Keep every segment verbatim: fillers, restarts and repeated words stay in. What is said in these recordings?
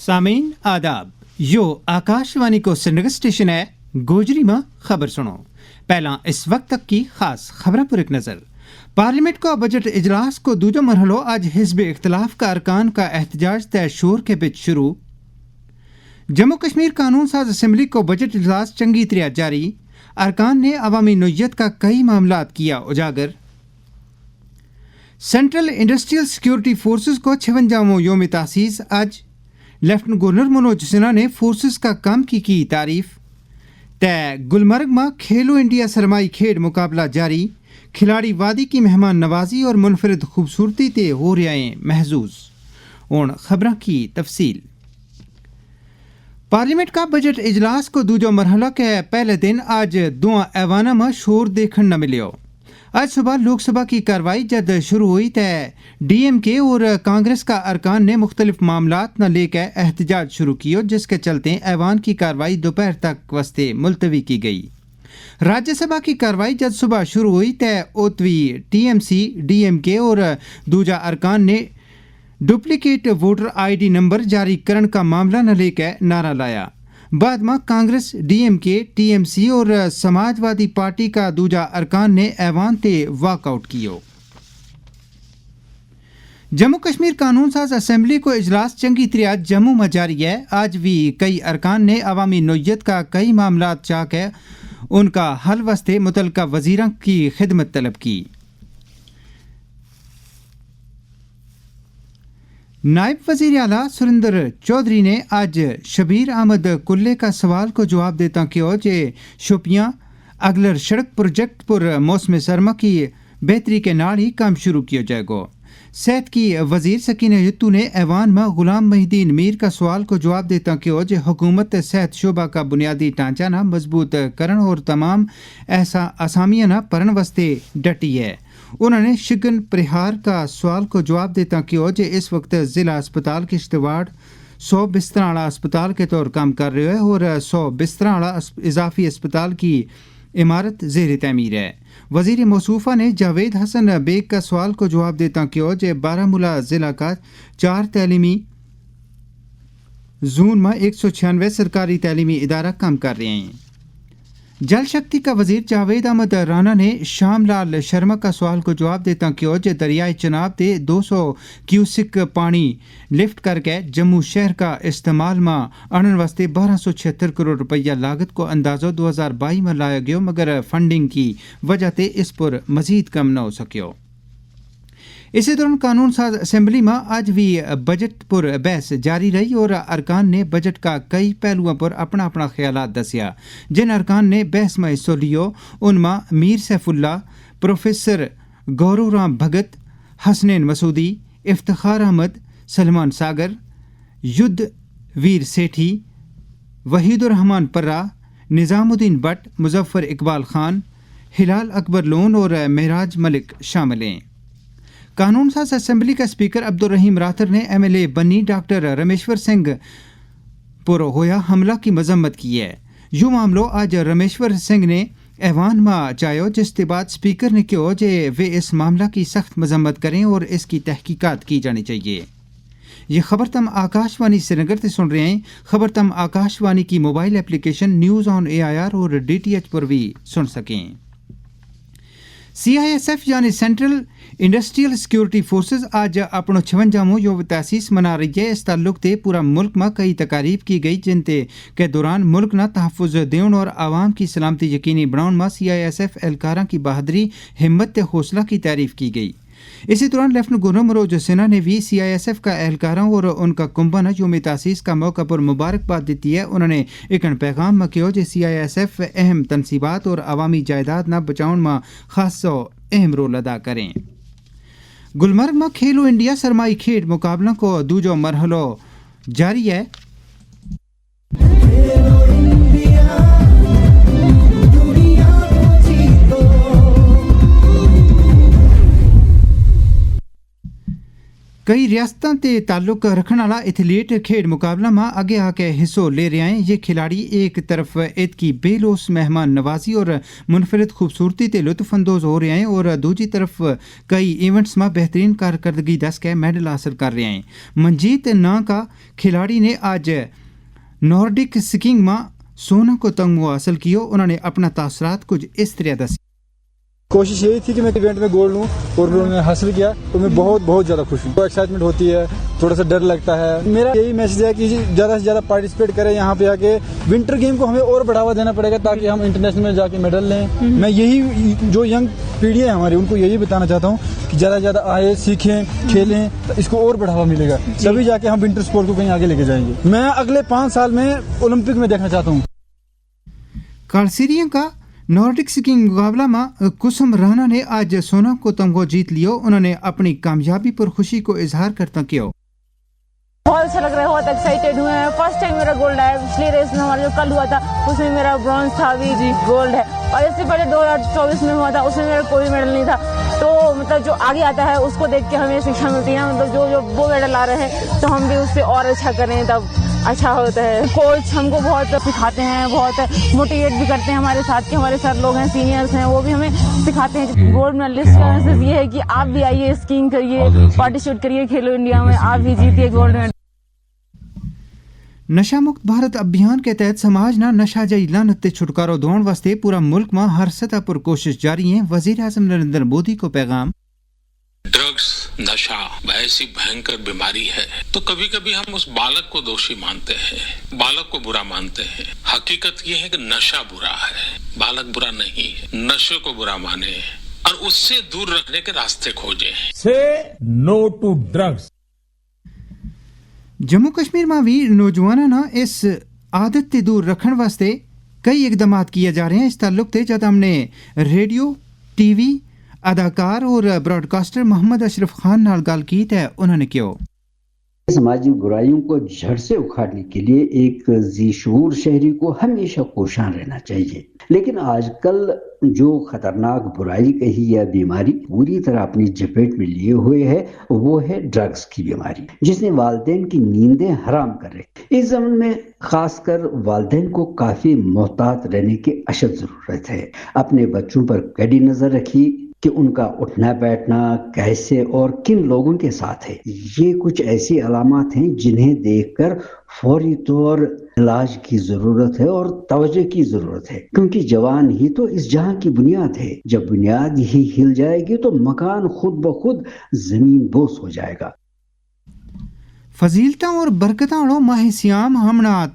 سامعین آداب، یوہ آکاشوانی کو سرنگر اسٹیشن ہے۔ گوجری ما خبر سنو۔ پہلاں اس وقت تک کی خاص خبراں پر ایک نظر۔ پارلیمنٹ کو بجٹ اجلاس کو دوجو مرحلو آج حزب اختلاف کا ارکان کا احتجاج تے شور کے بچ شروع۔ جموں کشمیر قانون ساز اسمبلی کو بجٹ اجلاس چنگی طرح جاری۔ ارکان نے عوامی نوعیت کا کئی معاملات کیا اجاگر۔ سینٹرل انڈسٹریل سیکیورٹی فورسز کو چھونجاواں یوم تاسیس آج۔ لیفٹننٹ گورنر منوج سنہا نے فورسز کا کم کی کی تعریف۔ تے گلمرگ ما کھیلو انڈیا سرمائی کھیڈ مقابلہ جاری۔ کھلاڑی وادی کی مہمان نوازی اور منفرد خوبصورتی تے ہو رہیا ہیں محظوظ۔ ہن خبراں کی تفصیل۔ پارلیمنٹ کا بجٹ اجلاس کو دوجو مرحلہ کے پہلے دن آج دواں ایواناں ما شور دیکھن نہ ملیو۔ آج صبح لوک سبھا کی کاروائی جد شروع ہوئی تے ڈی ایم کے اور کانگریس کا ارکان نے مختلف معاملات نہ لے کے احتجاج شروع کیو، جس کے چلتے ایوان کی کاروائی دوپہر تک واسطے ملتوی کی گئی۔ راجیہ سبھا کی کاروائی جد صبح شروع ہوئی تے اوتوی ٹی ایم سی، ڈی ایم کے اور دوجا ارکان نے ڈپلیکیٹ ووٹر آئی ڈی نمبر جاری کرن کا معاملہ نہ لے کے نعرہ لایا۔ بعد ما کانگریس، ڈی ایم کے، ٹی ایم سی اور سماج وادی پارٹی کا دوجا ارکان نے ایوان تے واک آؤٹ کیو۔ جموں کشمیر قانون ساز اسمبلی کو اجلاس چنگی طرح جموں ما جاری ہے۔ آج وی کئی ارکان نے عوامی نوعیت کا کئی معاملات چاہ کے ان کا حل واسطے متعلقہ وزیراں کی خدمت طلب کی۔ نائب وزیر اعلیٰ سریندر چوہدری نے آج شبیر احمد کلے کا سوال کو جواب دیتا کہیو جے شوپیاں اگلر سڑک پروجیکٹ پر موسم سرما کی بہتری کے نال ہی کام شروع کیو جائے گو۔ صحت کی وزیر سکینہ یتو نے ایوان ما غلام محی الدین میر کا سوال کو جواب دیتا کہیو جے حکومت صحت شعبہ کا بنیادی ڈھانچہ نا مضبوط کرن اور تمام ایسا آسامیاں نا پرن واسطے ڈٹی ہے۔ انہوں نے شگن پریہار کا سوال کو جواب دیتا کہیو جے اس وقت ضلع اسپتال کشتواڑ سو بستراں والا اسپتال کے طور کام کر رہیو ہے اور سو بستراں والا اضافی اسپتال کی عمارت زیر تعمیر ہے۔ وزیر موصوفہ نے جاوید حسن بیگ کا سوال کو جواب دیتا کہیو جے بارہ ملا ضلع کا چار تعلیمی زون ما ایک سو چھیانوے سرکاری تعلیمی ادارہ کم کر رہے ہیں۔ جل شکتی کا وزیر جاوید احمد رانا نے شام لال شرما کا سوال کو جواب دیتا کہیو جے دریائے چناب تے دو سو کیوسک پانی لفٹ کر کے جموں شہر کا استعمال ما آنن واسطے بارہ سو چھہتر کروڑ روپیہ لاگت کو اندازو دو ہزار بائی ما لایا گیو، مگر فنڈنگ کی وجہ تے اس پر مزید کم نہ ہو سکیو۔ اسی دوران قانون ساز اسمبلی ما آج وی بجٹ پر بحث جاری رہی اور ارکان نے بجٹ کا کئی پہلواں پر اپنا اپنا خیالات دسیا۔ جن ارکان نے بحث ما حصو لیو ان ما میر سیف اللہ، پروفیسر گورو رام بھگت، حسنین مسعودی، افتخار احمد، سلمان ساگر، یدھ ویر سیٹھی، وحید الرحمن پرا، نظام الدین بٹ، مظفر اقبال خان، ہلال اکبر لون اور معراج ملک شامل ہیں۔ قانون ساز اسمبلی کا اسپیکر عبدالرحیم راتھر نے ایم ایل اے بنی ڈاکٹر رمیشور سنگھ پر ہویا حملہ کی مذمت کی ہے۔ یوہ معاملو آج رمیشور سنگھ نے ایوان ما چایو، جس کے بعد اسپیکر نے کہیو جے ویہ اس معاملہ کی سخت مذمت کریں اور اس کی تحقیقات کی جانی چاہیے۔ یہ خبر تم آکاشوانی سرینگر تے سن رہے ہیں۔ خبر تم آکاشوانی کی موبائل ایپلیکیشن نیوز آن اے آئی آر اور ڈی ٹی ایچ پر بھی سن سکیں۔ سی آئی ایس ایف یعنی سینٹرل انڈسٹریل سیکیورٹی فورسز آج اپنو چھونجاواں یوم تاسیس منا رہی ہے۔ اس تعلق تے پورا ملک ما کئی تقاریب کی گئی جن تے کے دوران ملک نا تحفظ دیون اور عوام کی سلامتی یقینی بناون ما سی آئی ایس ایف اہلکاراں کی بہادری، ہمت تے حوصلہ کی تعریف کی گئی۔ اسی دوران لیفٹننٹ گورنر مروج سنہا نے وی سی آئی ایس ایف کا اہلکاراں اور ان کا کنباں نا یوم تاسیس کا موقع پر مبارکباد دیتی ہے۔ انہوں نے ایک ان پیغام ما کہیو جے سی آئی ایس ایف اہم تنصیبات اور عوامی جائیداد نا بچاون ما خاصو اہم رول ادا کریں۔ گلمرگ ما کھیلو انڈیا سرمائی کھیڈ مقابلوں کو دوجو مرحلو جاری ہے۔ کئی ریاستاں تے تعلق رکھن والا ایتھلیٹ کھیڈ مقابلہ ما اگے آ کے حصو لے رہیا ہیں۔ یہ کھلاڑی ایک طرف ایت کی بے لوس مہمان نوازی اور منفرد خوبصورتی تے لطف اندوز ہو رہیا ہیں اور دوجی طرف کئی ایونٹس ما بہترین کارکردگی دس کے میڈل حاصل کر رہیا ہیں۔ منجیت ناں کا کھلاڑی نے آج نارڈک سکینگ ما سونا کو تمغو حاصل کیو۔ انہوں نے اپنا تاثرات کچھ اس طرح دسی۔ کوشش یہی تھی کہ میں ایونٹ میں گول لوں اور انہوں نے حاصل کیا، تو میں بہت بہت زیادہ خوش ہوں۔ ایکسائٹمنٹ ہوتی ہے، تھوڑا سا ڈر لگتا ہے۔ میرا یہی میسج ہے کہ زیادہ سے زیادہ پارٹیسپیٹ کریں یہاں پہ آ کے۔ ونٹر گیم کو ہمیں اور بڑھاوا دینا پڑے گا تاکہ ہم انٹرنیشنل میں جا کے میڈل لیں۔ میں یہی، جو ینگ پیڑھی ہے ہماری، ان کو یہی بتانا چاہتا ہوں کہ زیادہ سے زیادہ آئے، سیکھیں، کھیلیں، تو اس کو اور بڑھاوا ملے گا، تبھی جا کے ہم ونٹر اسپورٹ کو کہیں آگے لے کے جائیں گے۔ میں اگلے پانچ سال میں اولمپک میں دیکھنا چاہتا ہوں۔ کالسیریوں کا نارڈک سکینگ مقابلہ ما کسم رانا نے آج سونا کو تمغو جیت لیو۔ انہوں نے اپنی کامیابی پر خوشی کو اظہار کرتا کیو۔ بہت اچھا لگ رہا ہے، بہت ایکسائٹیڈ ہوئے ہیں۔ فرسٹ ٹائم میرا گولڈ آیا ہے۔ پچھلی ریس میں ہمارا جو کل ہوا تھا، اس میں میرا برانز تھا، ابھی جی گولڈ ہے۔ اور اس سے پہلے دو ہزار چوبیس میں ہوا تھا، اس میں میرا کوئی میڈل نہیں تھا۔ تو مطلب جو آگے آتا ہے، اس کو دیکھ کے ہمیں شکشا ملتی ہے، مطلب جو جو وہ میڈل آ رہے ہیں، تو ہم بھی اس سے اور اچھا کریں، تب اچھا ہوتا ہے۔ کوچ ہم کو بہت سکھاتے ہیں، بہت موٹیویٹ بھی کرتے ہیں ہمارے ساتھ کے ہمارے سر لوگ ہیں، سینئرز ہیں، وہ بھی ہمیں سکھاتے ہیں۔ گولڈ میڈلسٹ کا میسج یہ ہے کہ آپ بھی آئیے، اسکینگ کریے، پارٹیسپیٹ کریے کھیلو انڈیا میں، آپ بھی جیتیے گولڈ میڈل۔ نشہ مکت بھارت ابھیان کے تحت سماج نا نشہ جائی لعنت تے چھٹکارو دون واسطے پورا ملک ما ہر سطح پر کوشش جاری ہیں۔ وزیر اعظم نریندر مودی کو پیغام۔ ڈرگز، نشہ ایسی بھینکر بیماری ہے، تو کبھی کبھی ہم اس بالک کو دوشی مانتے ہیں، بالک کو برا مانتے ہیں۔ حقیقت یہ ہے کہ نشہ برا ہے، بالک برا نہیں ہے۔ نشے کو برا مانے اور اس سے دور رکھنے کے راستے کھوجیں۔ سے نو ٹو ڈرگز۔ جموں کشمیر ما بھی نوجواناں نا اس عادت تے دور رکھن واسطے کئی اقدامات کیے جا رہے ہیں۔ اس تعلق تے جد ہم نے ریڈیو، ٹی وی، اداکار اور براڈکاسٹر محمد اشرف خان نال گل کی تے انہوں نے کہیو۔ سماجی برائیوں کو جھڑ سے اکھاڑنے کے لیے ایک ذی شعور شہری کو ہمیشہ کوشاں رہنا چاہیے۔ لیکن آج کل جو خطرناک برائی کہی یا بیماری پوری طرح اپنی جپیٹ میں لیے ہوئے ہے، وہ ہے ڈرگز کی بیماری، جس نے والدین کی نیندیں حرام کر رہی۔ اس زمن میں خاص کر والدین کو کافی محتاط رہنے کی اشد ضرورت ہے۔ اپنے بچوں پر کڑی نظر رکھیے کہ ان کا اٹھنا بیٹھنا کیسے اور کن لوگوں کے ساتھ ہے۔ یہ کچھ ایسی علامات ہیں جنہیں دیکھ کر فوری طور علاج کی ضرورت ہے اور توجہ کی ضرورت ہے، کیونکہ جوان ہی تو اس جہاں کی بنیاد ہے۔ جب بنیاد ہی ہل جائے گی تو مکان خود بخود زمین بوس ہو جائے گا۔ فضیلتاں اور برکتاں آڑو ماہ سیام ہمنا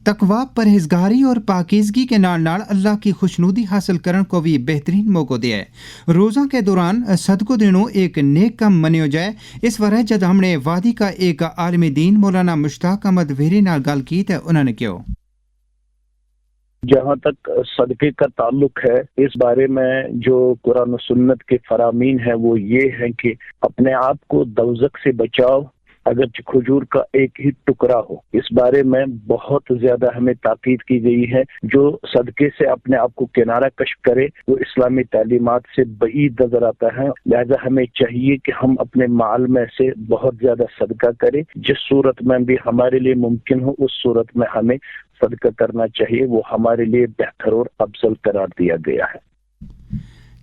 تقوی، پرہیزگاری اور پاکیزگی کے نال نال اللہ کی خوشنودی حاصل کرن کو بھی بہترین موقع دیا ہے۔ روزاں کے دوران صدقو دینو ایک نیک کم منیو جائے۔ اس وارے جد ہم نے وادی کا ایک عالم دین مولانا مشتاق احمد ویری نال گل کی تے انہوں نے کہیو۔ جہاں تک صدقے کا تعلق ہے، اس بارے میں جو قرآن و سنت کے فرامین ہیں وہ یہ ہیں کہ اپنے آپ کو دوزخ سے بچاؤ، اگرچہ کھجور کا ایک ہی ٹکڑا ہو۔ اس بارے میں بہت زیادہ ہمیں تاکید کی گئی ہے۔ جو صدقے سے اپنے آپ کو کنارہ کش کرے، وہ اسلامی تعلیمات سے بعید نظر آتا ہے۔ لہذا ہمیں چاہیے کہ ہم اپنے مال میں سے بہت زیادہ صدقہ کریں۔ جس صورت میں بھی ہمارے لیے ممکن ہو، اس صورت میں ہمیں صدقہ کرنا چاہیے، وہ ہمارے لیے بہتر اور افضل قرار دیا گیا ہے۔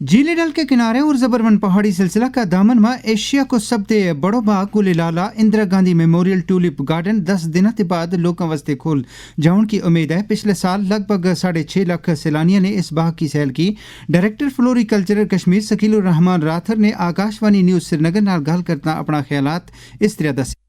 جیلی ڈل کے کنارے اور زبرون پہاڑی سلسلہ کا دامن ما ایشیا کو سب تے بڑو باغ گل لالا اندرا گاندھی میموریل ٹولپ گارڈن دس دناں تے بعد لوکاں واسطے کھول جاؤن کی امید ہے۔ پچھلے سال لگ بھگ ساڑھے چھ لکھ سیلانیاں نے اس باغ کی سیل کی۔ ڈائریکٹر فلوری کلچر کشمیر سکیل الرحمان راتھر نے آکاشوانی نیوز سرینگر نال گل کرتا اپنا خیالات اس طرح دسے۔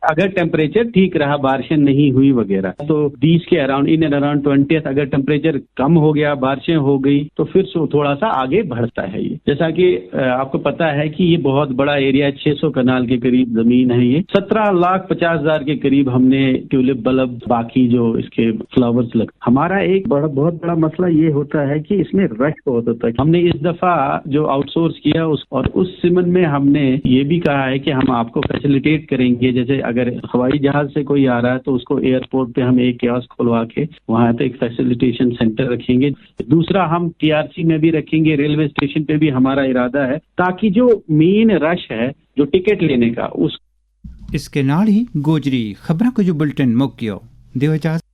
اگر ٹیمپریچر ٹھیک رہا، بارشیں نہیں ہوئی وغیرہ، تو بیس کے اراؤنڈ، ان اینڈ اراؤنڈ ٹوئنٹیتھ، اگر ٹیمپریچر کم ہو گیا، بارشیں ہو گئی، تو پھر سو تھوڑا سا آگے بڑھتا ہے یہ۔ جیسا کہ آپ کو پتا ہے کہ یہ بہت بڑا ایریا ہے، چھ سو کنال کے قریب زمین ہے یہ۔ سترہ لاکھ پچاس ہزار کے قریب ہم نے ٹیولپ بلب، باقی جو اس کے فلاورز لگ ہمارا ایک بڑا، بہت بڑا مسئلہ یہ ہوتا ہے کہ اس میں رش بہت ہوتا ہے۔ ہم نے اس دفعہ جو آؤٹ سورس کیا اس، اور اس سمن میں ہم نے یہ بھی کہا ہے کہ ہم آپ کو فیسیلیٹیٹ کریں گے، جیسے اگر ہوائی جہاز سے کوئی آ رہا ہے تو اس کو ایئرپورٹ پہ ہم ایک کیاسک کھلوا کے وہاں پہ ایک فیسیلیٹیشن سینٹر رکھیں گے۔ دوسرا، ہم ٹی آر سی میں بھی رکھیں گے، ریلوے اسٹیشن پہ بھی ہمارا ارادہ ہے، تاکہ جو مین رش ہے جو ٹکٹ لینے کا اس اس کے نال ہی گوجری خبراں کو جو بلٹن مک گیو۔ دیو اجازت۔